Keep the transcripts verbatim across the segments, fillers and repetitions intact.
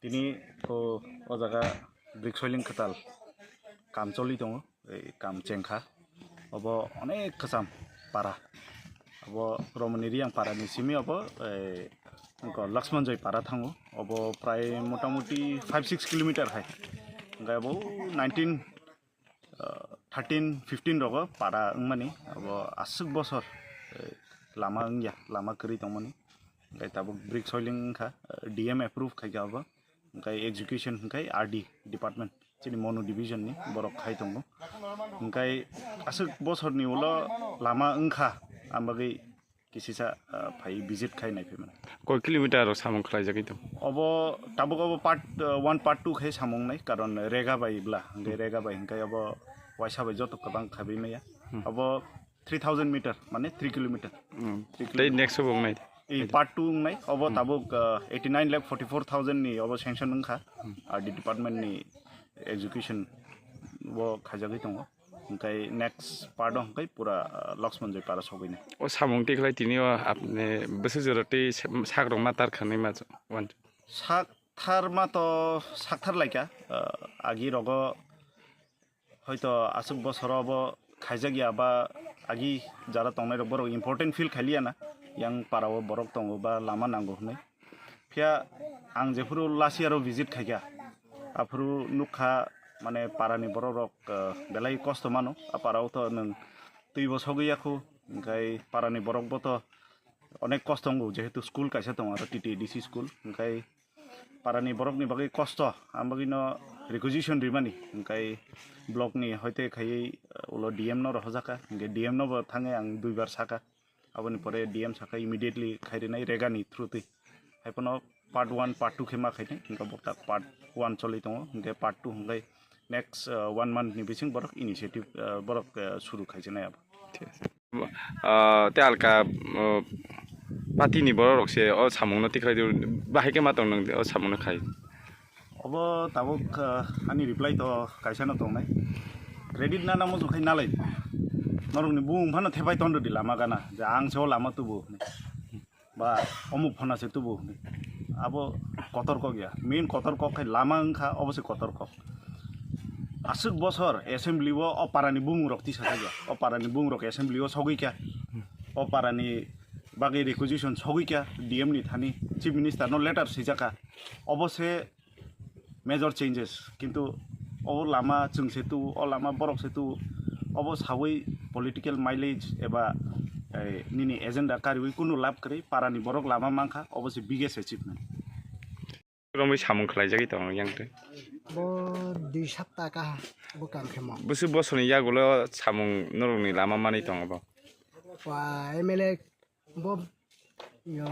Tini o, o jaga brick soiling kwtal kam choli tongo, ei kam chengkha. Obo onek kwcham para. Obo Romoni Riyang para ni simi obo, ei, wngkha Lakshman Joy para thango. Obo prai motamuti five six kilometer hai. Hingke obo nineteen ah, thirteen fifteen rogo para wngmani, abo aswk bosor, eh, lama wngya, lama kwrwi tongmani. Hingke tabuk brick soiling wngkha, eh, D M approve khaikha abo. Hingke execution hingke R D department, chini Monu division ni borok khai tongo. Hingke aswk bosorni ulo lama wngkha, ang bagwi kisisa, ah, phai visit khai nai phai mano. Koi kilometer rok samung khlai jagwi tong? Obo tabuk obo part, ah, one, part two khai samung nai, karon rega bai bla, hingke rega bai hingke obo waisa bai joto kwbang khabi maya. Hmm. Obo three thousand meter, mane three kilometer. Hmm. Three Tei kilometer. Next obo wngnai? I part two wngnai, obo Hmm. tabuk, ah, eighty nine lakh forty four thousand ni obo sanction wngkha, Hmm. R D department ni execution bo khaijagwi tongo. Hingkai next part o hingkai pura, ah, Lakshman Joy para sogwini. O samung tikhlai tini o apni bwswk jora tei sak rok ma tar khanai ma wan. Sak thar ma to sak thar laikha, ah, agi rogo hoito aswk bosoro bo khaijak ya ba agi jara tongnai rok borok important feel khailiya na yang para o borok tongo ba lama nango hwnwi. Phiya ang jephuru last year o visit khaikha, aphuru nukha mane parani borok rok, eh, belai kosto mano. A para o to nwng twi bo sogwi yakhu, hingkai parani borok bo to onek kosto wngo, jehetu school kaisa tongo aro T T A D C school, hingkai parani borok ni bagwi kosto, ang bagwi no requisition rimani, hingkai block ni hoite khaiwi, eh, ulo D M no rohorjaka, hingke D M no bo thangwi ang duibar saka. Aboni pore D M saka immediately khai rinai rega ni through twi. Hai phano part one, part two khe ma khainai, hingke bo ta part one choli tongo, hingke part two hingke next, uh, one month ni bising borok initiative, uh, borok, uh, suru khai jani abo. Thik ase. Ah, te alka, ah, party ni borok rok se o samung no tikhlai di, bahai khe ma tong nang o samung no khai. Obo tabuk, ah, ani reply to kaisa no tongnai. Credit na namo jokhai nalai. Norok ni bung phano thepai tondo di lama gana. Je ang se o lama tubu. Ba omuk phano se tubu. Abo kotor kok ya. Main kotor kok khai lama wngkha obo se kotor kok. Aswk bosor assembly o, o parani bung rok tisa kha ya. O parani bung rok assembly o sogwi kha. O parani bagwi requisition sogwi kha D M ni thani, Chief Minister no letter swijak kha. Obo se major changes, kintu o lama chwng se tu, o lama borok se tu, obo sawi political mileage eba, eh, nini agenda kariwi kunu lab kwrwi, parani borok lama mankha, obo se biggest achievement. Romwi samung khlaijagwi tongo yang twi. Bo dui sapta kaha bo kam khemo. Bwswk bosorni yagulo samung norokni lama manwi tongo bo. Ba M L A Bo, yo,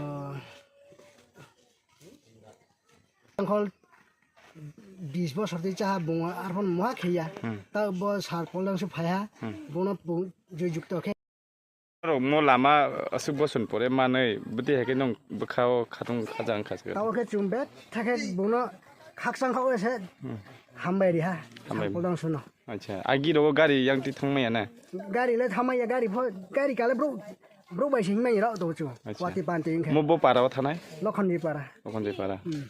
angkol bis bosor tei chaha bungo arphan moha kheya. Hmm. Ta bo sar Koldangswk phaiha. Hmm. Bono bung joi jukto khe. Rok mo lama aswk boson pore manwi bwtwi hai khe nwng bwkhao khatung khaja wngkha se. Tao khe chwng bet thakhe bono khakchang kha ese Hmm. hambai riha. Hambai. Sar Koldangswkno. Acha, agi rogo gari yang ti thangmaya na? Gari le thamaya, gari pho, gari kale bro, bro bai sing mai rao to chu. Acha. Wati panti wngkhe. Mo bo para o thanai? Lokhonjoi para. Lokhonjoi para. Hmm.